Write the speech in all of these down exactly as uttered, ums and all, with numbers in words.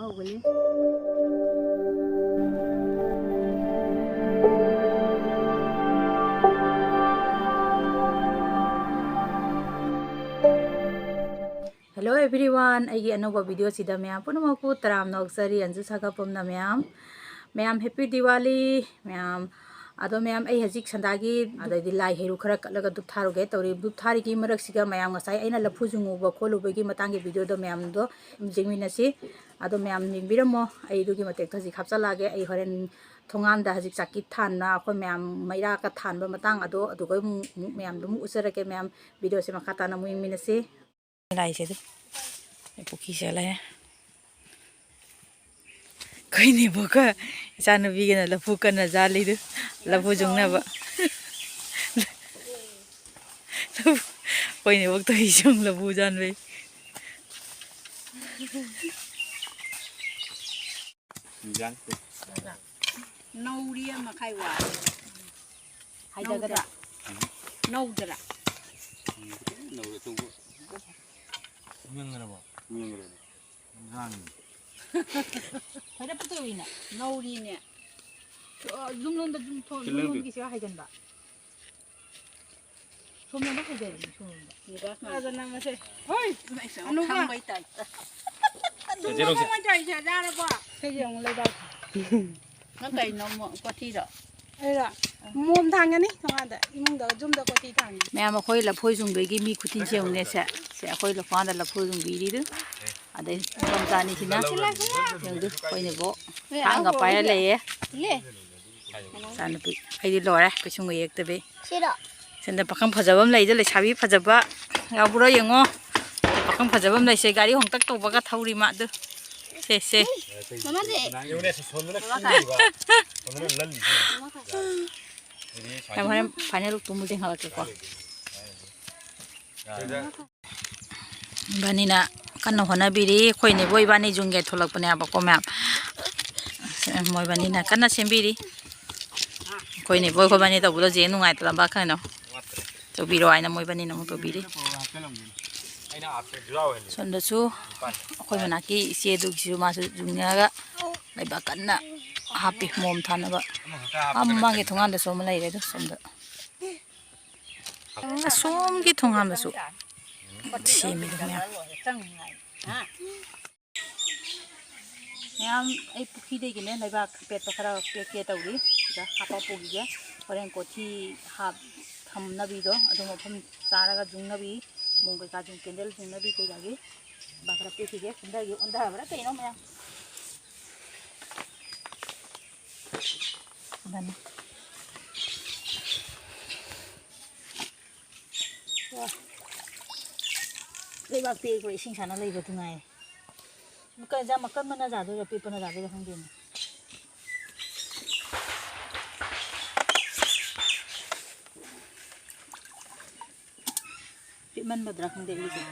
ꯍꯧꯒꯅꯤ꯫ Hello everyone, ꯑꯩꯒꯤ ꯑꯅꯧꯕ video ꯁꯤꯗ ꯃꯌꯥꯝ ꯄꯨꯝꯅꯃꯛꯄꯨ ꯇꯔꯥꯝꯅ ꯑꯣꯛꯆꯔꯤ꯫ ꯑꯟꯖꯨ ꯁꯥꯒ ꯄꯨꯝꯅ ꯃꯌꯥꯝ, ꯃꯌꯥꯝ happy Diwali꯫ ꯃꯌꯥꯝ ꯑꯗꯣ ꯃꯌꯥꯝ, ꯑꯩ ꯍꯧꯖꯤꯛ ꯁꯟꯗꯥꯒꯤ ꯑꯗꯩꯗꯤ ꯂꯥꯏ ꯍꯩꯔꯨꯛ ꯈꯔ ꯀꯠꯂꯒ ꯙꯨꯞ ꯊꯥꯔꯨꯒꯦ ꯇꯧꯔꯤ꯫ ꯙꯨꯞ ꯊꯥꯔꯤꯒꯤ ꯃꯔꯛꯁꯤꯒ ꯃꯌꯥꯝ ꯉꯁꯥꯏ ꯑꯩꯅ ꯂꯐꯨ ꯆꯨꯡꯉꯨꯕ ꯈꯣꯠꯂꯨꯕꯒꯤ ꯃꯇꯥꯡꯒꯤ videoꯗꯣ ꯃꯌꯥꯝꯗꯣ ꯌꯦꯡꯃꯤꯟꯅꯁꯤ꯫ ꯑꯗꯣ ꯃꯌꯥꯝ ꯌꯦꯡꯕꯤꯔꯝꯃꯣ꯫ ꯑꯩ ꯑꯗꯨꯒꯤ ꯃꯇꯦꯛꯇꯣ ꯍꯧꯖꯤꯛ ꯍꯥꯞꯆꯜꯂꯛꯑꯒꯦ꯫ ꯑꯩ ꯍꯣꯔꯦꯟ ꯊꯣꯡꯒꯥꯟꯗ ꯍꯧꯖꯤꯛ ꯆꯥꯀꯤ ꯊꯥꯟꯅ ꯑꯩꯈꯣꯏ ꯃꯌꯥꯝ ꯃꯩꯔꯥꯒ ꯊꯥꯟꯕ ꯃꯇꯥꯡ ꯑꯗꯣ ꯑꯗꯨꯒ ꯑꯃꯨꯛ, ꯑꯃꯨꯛ ꯃꯌꯥꯝꯗꯣ ꯑꯃꯨꯛ ꯎꯠꯆꯔꯛꯀꯦ꯫ ꯃꯌꯥꯝ videoꯁꯦ ꯃꯈꯥ ꯇꯥꯅ ꯑꯃꯨꯛ ꯌꯦꯡꯃꯤꯟꯅꯁꯤ꯫ ꯂꯥꯛꯏꯁꯦ ꯑꯗꯨ ꯄꯨꯈ꯭ꯔꯤ ꯆꯦꯜꯂꯦ꯫ ꯑꯩꯈꯣꯏ ꯅꯦꯕꯣꯛꯀ ꯏꯆꯥꯅꯨꯄꯤꯒꯅ ꯂꯐꯨ ꯀꯟꯅ ꯖꯥꯜꯂꯤꯗꯨ꯫ ꯂꯐꯨ ꯆꯨꯡꯅꯕ꯫ ꯑꯩꯈꯣꯏ ꯅꯦꯕꯣꯛ ꯇꯧꯔꯤꯁꯦ ꯌꯦꯡꯉꯨ, ꯂꯐꯨ ꯖꯥꯟꯕꯩ꯫ ꯅꯧꯔꯤ ꯑꯃ ꯃꯈꯥꯏ ꯋꯥꯠꯂꯤ꯫ ꯍꯥꯏꯗꯒꯗ꯭ꯔꯥ? ꯅꯧꯗ꯭ꯔꯥ? ꯅꯧꯔꯦ ꯑꯆꯧꯕ꯫ ꯌꯦꯡꯈ꯭ꯔꯕꯣ? ꯌꯦꯡꯈ꯭ꯔꯦ꯫ ꯏꯟꯖꯥꯡꯅꯤ꯫ ꯐꯖ ꯄꯨꯊꯣꯛꯏꯅ, ꯅꯧꯔꯤꯅꯦ꯫ ꯑ, ꯌꯨꯝꯂꯣꯝꯗ ꯌꯨꯝ ꯊꯣꯡ, ꯁꯤ ꯂꯩꯔꯝꯗꯦ꯫ ꯌꯨꯝꯂꯣꯝꯒꯤꯁꯦ ꯍꯥꯏꯒꯟꯕ꯫ ꯁꯣꯝꯂꯣꯝꯗ ꯍꯥꯏꯗꯔꯤꯅꯦ, ꯁꯣꯝꯂꯣꯝꯗ꯫ ꯅꯤꯕꯥꯁ ꯃꯥ-, ꯑꯗ ꯅꯪ ꯉꯁꯤ, ꯍꯣꯏ! ꯑꯅꯧꯕ꯫ ꯈꯪꯕꯩ ꯇꯥꯏꯞꯇ꯫ ꯑꯗꯨꯝ ꯆꯦꯆꯦ ꯔꯣꯁꯤ꯫ ꯅꯪ ꯇꯧꯔꯤꯁꯦ ꯌꯥꯔꯕꯣ? ꯀꯩꯒꯤ ꯑꯃꯨꯛ ꯂꯩꯕꯥꯛ? ꯅꯪ ꯀꯩꯅꯣ ꯃꯣ-, ꯀꯣꯊꯤꯗꯣ? ꯑꯩꯔꯣ? ꯃꯣꯝ ꯊꯥꯡꯒꯅꯤ ꯊꯣꯡꯒꯥꯟꯗ꯫ ꯏꯃꯨꯡꯗ ꯌꯨꯝꯗ ꯀꯣꯊꯤ ꯊꯥꯡꯉꯤ꯫ ꯃꯌꯥꯝ ꯑꯩꯈꯣꯏ ꯂꯐꯣꯏ ꯆꯨꯡꯕꯒꯤ ꯃꯤ ꯈꯨꯊꯤꯟꯁꯦ ꯌꯦꯡꯉꯨꯅꯦ ꯁꯦ꯫ ꯁꯦ ꯑꯩꯈꯣꯏ ꯂꯐꯣꯏꯗ ꯂꯐꯣꯏ ꯆꯨꯡꯕꯤꯔꯤꯗꯨ꯫ ꯑꯗꯩ ꯏꯗꯣꯝꯆꯥꯅꯤꯁꯤꯅ ꯌꯦꯡꯉꯨꯗꯨ, ꯑꯩꯈꯣꯏꯅꯕꯣ ꯊꯥꯡꯒ ꯄꯥꯏꯔ ꯂꯩꯌꯦ꯫ ꯂꯦ꯫ ꯏꯆꯥꯅꯨꯄꯤ, ꯑꯩꯗꯤ ꯂꯣꯏꯔꯦ ꯀꯩꯁꯨꯝꯒ ꯌꯦꯛꯇꯕꯤ꯫ ꯁꯤꯔꯣ? ꯁꯤꯗ ꯄꯥꯈꯪ ꯐꯖꯕ ꯑꯃ ꯂꯩꯗ, ꯂꯩꯁꯥꯕꯤ ꯐꯖꯕ ꯌꯥꯎꯕ꯭ꯔꯣ ꯌꯦꯡꯉꯣ꯫ ꯄꯥꯈꯪ ꯐꯖꯕ ꯑꯃ ꯂꯩꯁꯦ, ꯒꯥꯔꯤ ꯍꯣꯡꯇꯛ ꯇꯧꯕꯒ ꯊꯧꯔꯤ ꯃꯥ ꯑꯗꯨ꯫ ꯁꯦ, ꯁꯦ꯫ ꯃꯃꯥꯁꯦ꯫ ꯌꯦꯡꯉꯨꯅꯦ, ꯁꯣꯝꯗꯅ ꯈꯨꯔꯤꯕ, ꯁꯣꯝꯗꯅ ꯂꯜꯂꯤꯁꯦ꯫ ꯃꯃꯥ ꯈꯥꯏ꯫ ꯌꯥꯝ ꯍꯣꯔꯦꯟ final ꯇꯨꯝꯕ ꯆꯤꯡꯈꯠꯂꯛꯀꯦꯀꯣ꯫ ꯏꯕꯥꯅꯤꯅ ꯀꯟꯅ ꯍꯣꯠꯅꯕꯤꯔꯤ꯫ ꯑꯩꯈꯣꯏ ꯅꯦꯕꯣ ꯏꯕꯥꯅꯤ ꯌꯨꯝꯒꯤ ꯊꯣꯛꯂꯛꯄꯅꯦꯕꯀꯣ ꯃꯌꯥꯝ꯫ ꯃꯣꯏꯕꯥꯅꯤꯅ ꯀꯟꯅ ꯁꯦꯝꯕꯤꯔꯤ꯫ ꯑꯩꯈꯣꯏ ꯅꯦꯕꯣ ꯑꯩꯈꯣꯏꯕꯥꯅꯤ ꯇꯧꯕꯗꯣ ꯖꯦ ꯅꯨꯡꯉꯥꯏꯇ꯭ꯔꯕ ꯀꯩꯅꯣ꯫ ꯇꯧꯕꯤꯔꯣ ꯍꯥꯏꯅ ꯃꯣꯏꯕꯥꯅꯤꯅ ꯑꯃꯨꯛ ꯇꯧꯕꯤꯔꯤ꯫ ꯑꯩꯅ ꯁꯣꯝꯗꯁꯨ ꯑꯩꯈꯣꯏ ꯃꯅꯥꯛꯀꯤ ꯏꯆꯦꯗꯨꯒꯤꯁꯨ ꯃꯥꯁꯨ ꯌꯨꯡꯉꯒ ꯂꯩꯕꯥꯛ ꯀꯟꯅ ꯍꯥꯞꯄꯤ, ꯃꯣꯝ ꯊꯥꯅꯕ꯫ ꯑꯥ, ꯃꯃꯥꯡꯒꯤ ꯊꯣꯡꯒꯥꯟꯗꯁꯨ ꯑꯃ ꯂꯩꯔꯦ꯫ ꯑꯗꯣ ꯁꯣꯝꯗ ꯑꯁꯣꯝꯒꯤ ꯊꯣꯡꯒꯥꯟꯗꯁꯨ ꯁꯦꯝꯃꯤꯗꯣ ꯃꯌꯥꯝ꯫ ꯃꯌꯥꯝ, ꯑꯩ ꯄꯨꯈ꯭ꯔꯤꯗꯒꯤꯅꯦ ꯂꯩꯕꯥꯛ ꯑꯄꯦꯠꯄ ꯈꯔ ꯄꯦꯛꯀꯦ ꯇꯧꯔꯤ꯫ ꯁꯤꯗ ꯍꯥꯞꯄ ꯄꯨꯈꯤꯒꯦ꯫ ꯍꯣꯔꯦꯟ ꯀꯣꯊꯤ ꯍꯥꯞ ꯊꯝꯅꯕꯤꯗꯣ, ꯑꯗꯨ ꯃꯐꯝ ꯆꯥꯔꯒ ꯌꯨꯡꯅꯕꯤ, ꯃꯣꯝ ꯀꯩꯀꯥ ꯁꯨꯝ ꯀꯦꯟꯗꯜ ꯌꯨꯡꯅꯕꯤ ꯀꯩꯀꯥꯒꯤ ꯂꯩꯕꯥꯛ ꯈꯔ ꯄꯦꯛꯈꯤꯒꯦ꯫ ꯀꯨꯝꯊꯒꯦ, ꯑꯣꯟꯊꯕ꯭ꯔꯥ ꯀꯩꯅꯣ ꯃꯌꯥꯝ꯫ ꯑꯗꯨꯅꯤ꯫ ꯋꯥ꯫ ꯂꯩꯕꯥꯛ ꯄꯦꯛꯄ ꯏꯁꯤꯡ ꯁꯥꯟꯅ ꯂꯩꯕ ꯅꯨꯡꯉꯥꯏ꯫ ꯀ-, ꯌꯥꯝ ꯑꯀꯟꯕꯅ ꯌꯥꯗꯣꯏꯔꯥ, ꯑꯄꯤꯛꯄꯅ ꯌꯥꯗꯣꯏꯔꯥ ꯈꯪꯗꯦꯅꯦ꯫ ꯄꯤꯛꯃꯟꯕꯗ꯭ꯔꯥ ꯈꯪꯗꯦ ꯑꯩꯒꯤꯁꯦ꯫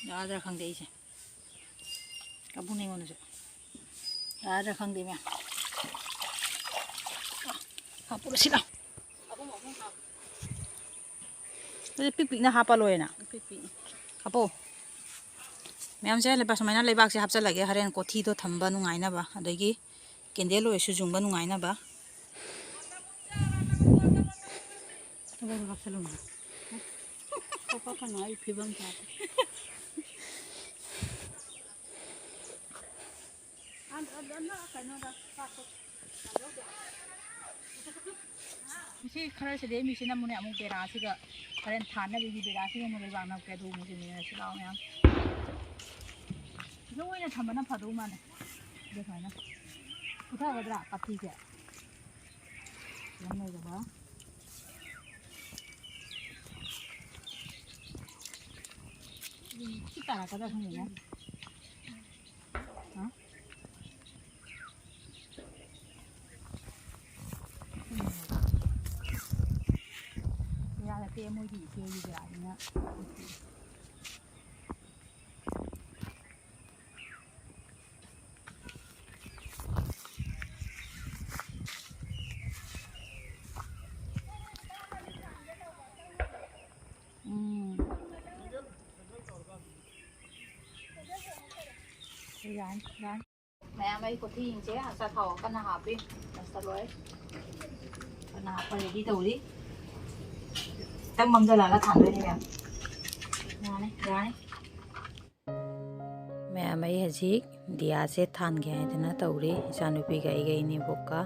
ꯌꯥꯗ꯭ꯔꯥ ꯈꯪꯗꯦ ꯑꯩꯁꯦ꯫ ꯀꯥꯕꯨꯅꯦ ꯑꯩꯉꯣꯟꯗꯁꯨ꯫ ꯌꯥꯗ꯭ꯔꯥ ꯈꯪꯗꯦ ꯃꯌꯥꯝ꯫ ꯍꯥꯞꯄꯨꯔꯁꯤ ꯂꯥꯎ꯫ ꯑꯗꯨꯗꯤ ꯄꯤꯛ ꯄꯤꯛꯅ ꯍꯥꯞꯄ ꯂꯣꯏꯔꯦꯅ꯫ ꯄꯤꯛ ꯄꯤꯛꯅ꯫ ꯍꯥꯞꯄꯣ꯫ ꯃꯌꯥꯝꯁꯦ ꯂꯩꯕꯥꯛ ꯁꯨꯃꯥꯏꯅ ꯂꯩꯕꯥꯛꯁꯦ ꯍꯥꯞꯆꯤꯜꯂꯒꯦ꯫ ꯍꯣꯔꯦꯟ ꯀꯣꯊꯤꯗꯣ ꯊꯝꯕ ꯅꯨꯡꯉꯥꯏꯅꯕ, ꯑꯗꯒꯤ ꯀꯦꯟꯗꯜ ꯑꯣꯏꯔꯁꯨ ꯌꯨꯡꯕ ꯅꯨꯡꯉꯥꯏꯅꯕ꯫ ꯀꯗꯥꯏꯗ ꯀꯥꯞꯁꯜꯂꯝꯃꯤꯅꯣ? ꯀꯥꯞꯄꯛꯀꯅꯨ, ꯑꯩ ꯐꯤꯕꯝ ꯇꯥꯗꯦ꯫ ꯃꯁꯤ ꯈꯔꯁꯤꯗꯤ ꯑꯩ ꯃꯤꯁꯤꯅ ꯑꯃꯨꯛꯅꯦ, ꯑꯃꯨꯛ ꯕꯦꯔꯥꯁꯤꯒ ꯍꯣꯔꯦꯟ ꯊꯥꯅꯕꯒꯤ ꯕꯦꯔꯥꯁꯤꯒ ꯑꯃꯨꯛ ꯂꯩꯕꯥꯛ ꯅꯞꯀꯦ꯫ ꯑꯗꯨ ꯃꯤꯁꯤꯅꯦ ꯁꯤ ꯂꯥꯎ ꯃꯌꯥꯝ꯫ ꯂꯣꯏꯅ ꯊꯝꯕꯅ ꯐꯗꯧ ꯃꯥꯜꯂꯦ꯫ ꯑꯗꯨ ꯁꯨꯃꯥꯏꯅ ꯄꯨꯊꯒꯗ꯭ꯔꯥ ꯀꯥꯇꯤꯁꯦ? ꯌꯥꯝ ꯂꯩꯔꯕ? ꯁꯤ ꯇꯥꯔꯛꯀꯗ꯭ꯔꯥ ꯈꯪꯗꯦꯅꯦ꯫ ꯍꯥ? ꯌꯥꯔꯛꯇꯦ, ꯃꯣꯏꯒꯤ ꯏꯆꯦꯒꯤ ꯖꯒꯥꯅꯤꯅ꯫ ꯎꯝ꯫ ꯌꯥꯅꯤ, ꯌꯥꯅꯤ꯫ ꯃꯌꯥꯝ ꯑꯩ ꯀꯣꯊꯤ ꯌꯦꯡꯁꯦ, ꯑꯆꯥꯊꯥꯎ ꯀꯟꯅ ꯍꯥꯞꯄꯤ꯫ ꯑꯁꯇ ꯂꯣꯏ꯫ ꯀꯟꯅ ꯍꯥꯞꯄ ready ꯇꯧꯔꯤ꯫ ꯈꯤꯇꯪ ꯃꯝꯖꯜꯂꯛꯑꯒ ꯊꯥꯡꯗꯣꯏꯅꯦ ꯃꯌꯥꯝ꯫ ꯌꯥꯅꯤ, ꯌꯥꯅꯤ꯫ ꯃꯌꯥꯝ, ꯑꯩ ꯍꯧꯖꯤꯛ ꯗꯤꯌꯥꯁꯦ ꯊꯥꯟꯒꯦ ꯍꯥꯏꯗꯅ ꯇꯧꯔꯤ꯫ ꯏꯆꯥꯅꯨꯄꯤꯒ ꯑꯩꯒ ꯏꯅꯦꯕꯣꯛꯀ,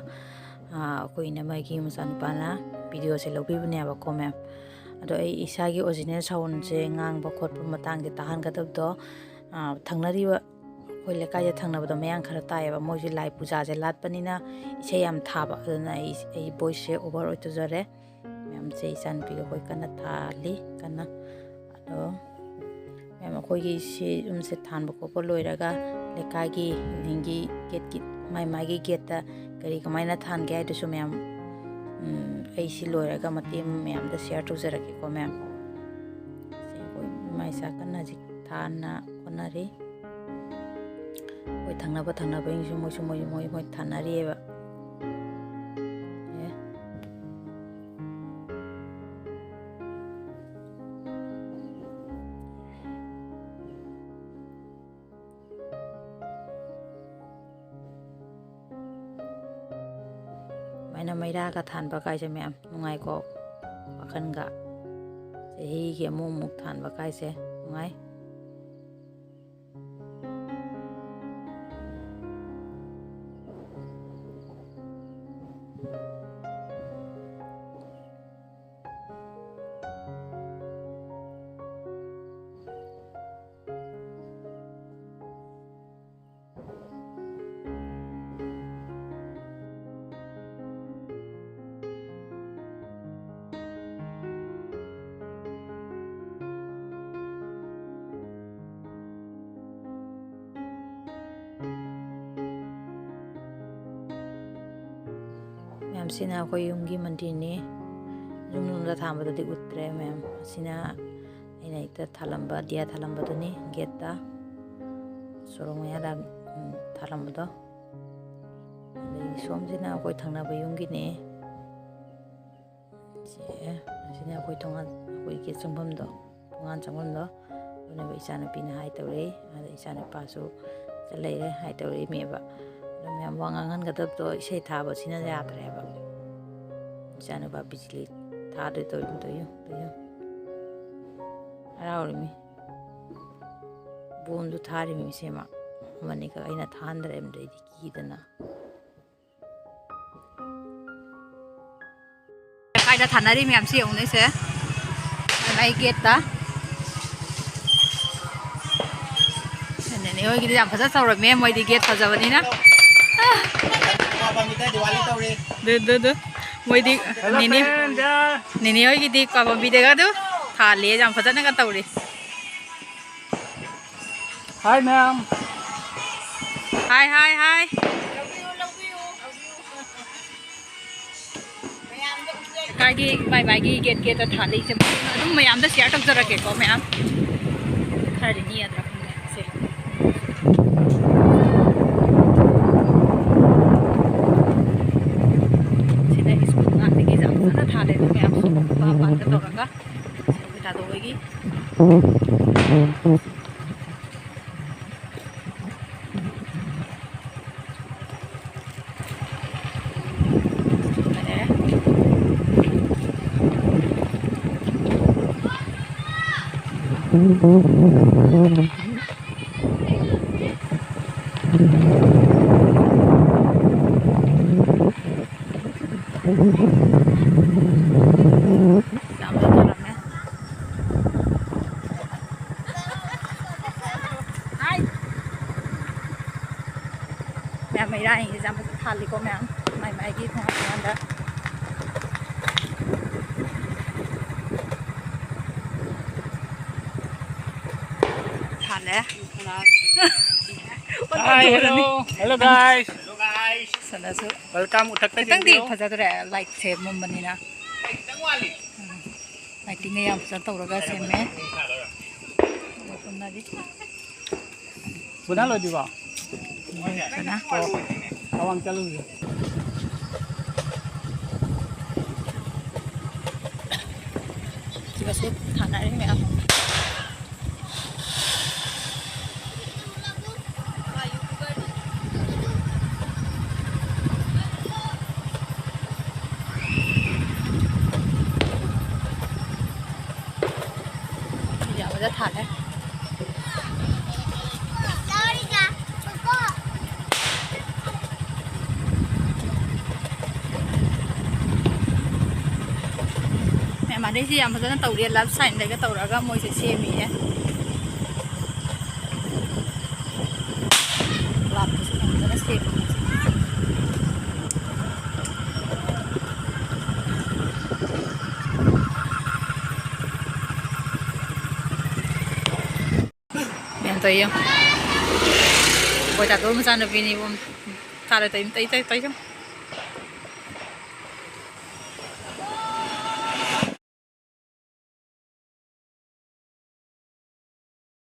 ꯑꯥ, ꯑꯩꯈꯣꯏ ꯏꯅꯝꯃꯒꯤ ꯃꯆꯥꯅꯨꯄꯥꯅ videoꯁꯦ ꯂꯧꯕꯤꯕꯅꯦꯕꯀꯣ ꯃꯌꯥꯝ꯫ ꯑꯗꯣ ꯑꯩ ꯏꯁꯥꯒꯤ original soundꯁꯦ ꯉꯥꯡꯕ ꯈꯣꯠꯄ ꯃꯇꯥꯡꯗ ꯇꯥꯍꯟꯒꯗꯕꯗꯣ, ꯑꯥ, ꯊꯪꯅꯔꯤꯕ, ꯑꯩꯈꯣꯏ ꯂꯩꯀꯥꯏꯗ ꯊꯪꯅꯕꯗꯣ ꯃꯌꯥꯡ ꯈꯔ ꯇꯥꯏꯌꯦꯕ꯫ ꯃꯣꯏꯁꯦ ꯂꯥꯏ ꯄꯨꯖꯥꯁꯦ ꯂꯥꯠꯄꯅꯤꯅ ꯏꯁꯩ ꯌꯥꯝ ꯊꯥꯕ, ꯑꯗꯨꯅ ꯑꯩ, ꯑꯩ voiceꯁꯦ over ꯑꯣꯏ ꯇꯧꯖꯔꯦ꯫ ꯃꯌꯥꯝꯁꯦ ꯏꯆꯥꯅꯨꯄꯤꯒ ꯑꯩꯈꯣꯏ ꯀꯟꯅ ꯊꯥꯜꯂꯤ, ꯀꯟꯅ꯫ ꯑꯗꯣ ꯃꯌꯥꯝ, ꯑꯩꯈꯣꯏꯒꯤ ꯁꯤ ꯌꯨꯝꯁꯦ ꯊꯥꯟꯕ ꯈꯣꯠꯄ ꯂꯣꯏꯔꯒ ꯂꯩꯀꯥꯏꯒꯤ ꯏꯚꯤꯅꯤꯡꯒꯤ ꯒꯦꯠꯀꯤ, ꯃꯥꯏ ꯃꯥꯏꯒꯤ ꯒꯦꯠꯇ ꯀꯔꯤ ꯀꯃꯥꯏꯅ ꯊꯥꯟꯒꯦ ꯍꯥꯏꯗꯨꯁꯨ ꯃꯌꯥꯝ, ꯎꯝ, ꯑꯩ ꯁꯤ ꯂꯣꯏꯔꯒ ꯃꯇꯦꯛ ꯑꯃ ꯃꯌꯥꯝꯗ share ꯇꯧꯖꯔꯛꯀꯦꯀꯣ ꯃꯌꯥꯝ꯫ ꯁꯤ ꯑꯩꯈꯣꯏ ꯏꯃꯥ ꯏꯆꯥ ꯀꯟꯅ ꯍꯧꯖꯤꯛ ꯊꯥꯟꯅ ꯈꯣꯠꯅꯔꯤ꯫ ꯑꯩꯈꯣꯏ ꯊꯪꯅꯕ ꯊꯪꯅꯕꯁꯤꯡꯁꯨ ꯃꯣꯏꯁꯨ ꯃꯣꯏ, ꯃꯣꯏ, ꯃꯣꯏ ꯊꯥꯅꯔꯤꯑꯕ꯫ ꯑꯦ꯫ ꯁꯨꯃꯥꯏꯅ ꯃꯩꯔꯥꯒ ꯊꯥꯟꯕ ꯀꯥꯏꯁꯦ ꯃꯌꯥꯝ ꯅꯨꯡꯉꯥꯏꯀꯣ꯫ ꯋꯥꯈꯜꯒ ꯆꯍꯤꯒꯤ ꯑꯃꯨꯛ ꯑꯃꯨꯛ ꯊꯥꯟꯕ ꯀꯥꯏꯁꯦ ꯅꯨꯡꯉꯥꯏ꯫ ꯁꯤꯅ ꯑꯩꯈꯣꯏ ꯌꯨꯝꯒꯤ ꯃꯟꯗꯤꯔꯅꯤ꯫ ꯌꯨꯝ ꯃꯅꯨꯡꯗ ꯊꯥꯟꯕꯗꯨꯗꯤ ꯎꯠꯇ꯭ꯔꯦ ꯃꯌꯥꯝ꯫ ꯑꯁꯤꯅ ꯑꯩꯅ ꯍꯦꯛꯇ ꯊꯥꯜꯂꯝꯕ, ꯗꯤꯌꯥ ꯊꯥꯜꯂꯝꯕꯗꯨꯅꯤ ꯒꯦꯠꯇ, ꯁꯣꯔꯣꯛ ꯃꯌꯥꯗ, ꯎꯝ, ꯊꯥꯜꯂꯝꯕꯗꯣ꯫ ꯑꯗꯒꯤ ꯁꯣꯝꯁꯤꯅ ꯑꯩꯈꯣꯏ ꯊꯪꯅꯕ ꯌꯨꯝꯒꯤꯅꯦ꯫ ꯁꯤ, ꯑꯁꯤꯅ ꯑꯩꯈꯣꯏ ꯊꯣꯡꯒꯥꯟ, ꯑꯩꯈꯣꯏ ꯒꯦꯠ ꯆꯪꯐꯝꯗꯣ, ꯊꯣꯡꯒꯥꯟ ꯆꯪꯐꯝꯗꯣ꯫ ꯑꯗꯨꯅꯦꯕ ꯏꯆꯥꯅꯨꯄꯤꯅ ꯍꯥꯏ ꯇꯧꯔꯛꯏ꯫ ꯑꯗ ꯏꯆꯥꯅꯨꯄꯥꯁꯨ ꯁꯤꯗ ꯂꯩꯔꯦ ꯍꯥꯏ ꯇꯧꯔꯛꯏꯅꯦꯕ꯫ ꯑꯗꯣ ꯃꯌꯥꯝ ꯋꯥ ꯉꯥꯡꯍꯟꯒꯗꯕꯗꯣ ꯏꯁꯩ ꯊꯥꯕꯁꯤꯅ ꯌꯥꯗ꯭ꯔꯦꯕ꯫ ꯏꯆꯥꯅꯨꯄꯥ ꯕꯤꯖꯤꯂꯤ ꯊꯥꯗꯣꯏ ꯇꯧꯔꯤꯕꯗꯣ ꯌꯦꯡꯉꯨ, ꯇꯧ ꯌꯦꯡꯉꯨ꯫ ꯍꯔꯥꯎꯔꯤꯃꯤ꯫ ꯕꯣꯝꯁꯨ ꯊꯥꯔꯤꯃꯤ ꯏꯆꯦꯃ꯫ ꯑꯃꯅꯤꯈꯛ ꯑꯩꯅ ꯊꯥꯍꯟꯗ꯭ꯔꯦ ꯑꯃꯗꯩꯗꯤ ꯀꯤꯗꯅ꯫ ꯀꯥꯏꯗ ꯊꯥꯅꯔꯤ ꯃꯌꯥꯝꯁꯤ ꯌꯦꯡꯉꯨꯅꯦ ꯁꯦ꯫ ꯃꯥꯏ ꯒꯦꯠꯇ꯫ ꯅꯦꯅꯦ ꯍꯣꯏꯒꯤꯗꯤ ꯌꯥꯝ ꯐꯖ ꯇꯧꯔꯝꯃꯦ, ꯃꯣꯏꯗꯤ ꯒꯦꯠ ꯐꯖꯕꯅꯤꯅ꯫ ꯗꯤꯋꯥꯂꯤ ꯇꯧꯔꯦ꯫ ꯗꯨ, ꯗꯨ, ꯗꯨ꯫ ꯃꯣꯏꯗꯤ ꯅꯦꯅꯦ, ꯅꯦꯅꯦ ꯍꯣꯏꯒꯤꯗꯤ ꯀ꯭ꯋꯥ ꯄꯥꯝꯕꯤꯗꯒ ꯑꯗꯨ ꯊꯥꯜꯂꯦ, ꯌꯥꯝ ꯐꯖꯅꯒ ꯇꯧꯔꯤ꯫ Hi, ma'am. Hi, hi, hi. ꯂꯩꯀꯥꯏꯒꯤ ꯃꯥꯏ ꯃꯥꯏꯒꯤ ꯒꯦꯠ ꯒꯦꯠꯇ ꯊꯥꯜꯂꯤꯁꯦ ꯑꯗꯨꯝ ꯃꯌꯥꯝꯗ share ꯇꯧꯖꯔꯛꯀꯦꯀꯣ, ꯃꯌꯥꯝ꯫ ꯈꯔꯗꯤ ꯅꯦꯛꯑꯗ꯭ꯔꯥ ꯈꯪꯗꯦ ꯁꯦ꯫ ꯁꯤꯗ ꯁ꯭ꯀꯨꯜ ꯉꯥꯛꯇꯒꯤ ꯌꯥꯝ ꯐꯖꯅ ꯊꯥꯜꯂꯦ ꯑꯗꯨ ꯃꯌꯥꯝꯁꯨ ꯄꯥ ꯄꯥꯛꯇ ꯇꯧꯔꯒ꯫ ꯁꯤꯗ ꯇꯥꯗꯣ ꯍꯣꯏꯒꯤ꯫ ꯌꯥꯝ ꯐꯖꯔꯝꯃꯦ꯫ ꯍꯥꯏ꯫ ꯃꯌꯥꯝ ꯃꯩꯔꯥ ꯌꯦꯡꯉꯤꯁꯦ ꯌꯥꯝ ꯐꯖꯅ ꯊꯥꯜꯂꯤꯀꯣ ꯃꯌꯥꯝ꯫ ꯃꯥꯏ ꯃꯥꯏꯒꯤ ꯊꯣꯡ ꯊꯣꯡꯒꯥꯟꯗ꯫ ꯊꯥꯜꯂꯦ꯫ Hi, hello. Hello, guys. ꯁꯤꯗꯁꯨ ꯋꯦꯜꯀꯝ ꯎꯊꯛꯇ ꯈꯤꯇꯪꯗꯤ ꯆꯦꯟꯕꯤꯌꯣ꯫ ꯐꯖꯗ꯭ꯔꯦ, ꯂꯥꯏꯠꯁꯦ ꯃꯝꯕꯅꯤꯅ꯫ ꯎꯝ꯫ ꯂꯥꯏꯇꯤꯡꯒ ꯌꯥꯝ ꯐꯖꯅ ꯇꯧꯔꯒ ꯁꯦꯝꯃꯦ꯫ ꯃꯐꯝꯗꯗꯤ ꯄꯨꯅꯥ ꯂꯣꯏꯗ꯭ꯔꯤꯕꯣ? ꯐꯖꯅ꯫ ꯑꯣ, ꯑꯋꯥꯡ ꯆꯠꯂꯨꯁꯦ꯫ ꯁꯤꯒꯁꯨ ꯊꯥꯅꯔꯤ ꯃꯌꯥꯝ꯫ ꯌꯥꯕꯗ ꯊꯥꯜꯂꯦ꯫ ꯃꯌꯥꯝ ꯑꯗꯩꯁꯤ ꯌꯥꯝ ꯐꯖꯅ ꯇꯧꯔꯤ, ꯂꯞ ꯁꯥꯏꯟꯗꯒ ꯇꯧꯔꯒ ꯃꯣꯏꯁꯦ ꯁꯦꯝꯃꯤꯌꯦ꯫ ꯂꯥꯞꯄꯁꯨ ꯌꯥꯝ ꯐꯖꯅ ꯁꯦꯝꯃꯤ꯫ ꯃꯌꯥꯝ ꯇꯧꯔꯤ ꯌꯦꯡꯉꯣ꯫ ꯕꯣꯏꯇꯥꯇꯣ ꯃꯆꯥꯅꯨꯄꯤꯅꯤ ꯏꯕꯨꯡ꯫ ꯊꯥꯔ ꯇꯧꯔꯤ, ꯇꯧꯔꯤ, ꯇꯧꯔꯤ, ꯇꯧꯔꯤ ꯌꯦꯡꯉꯣ꯫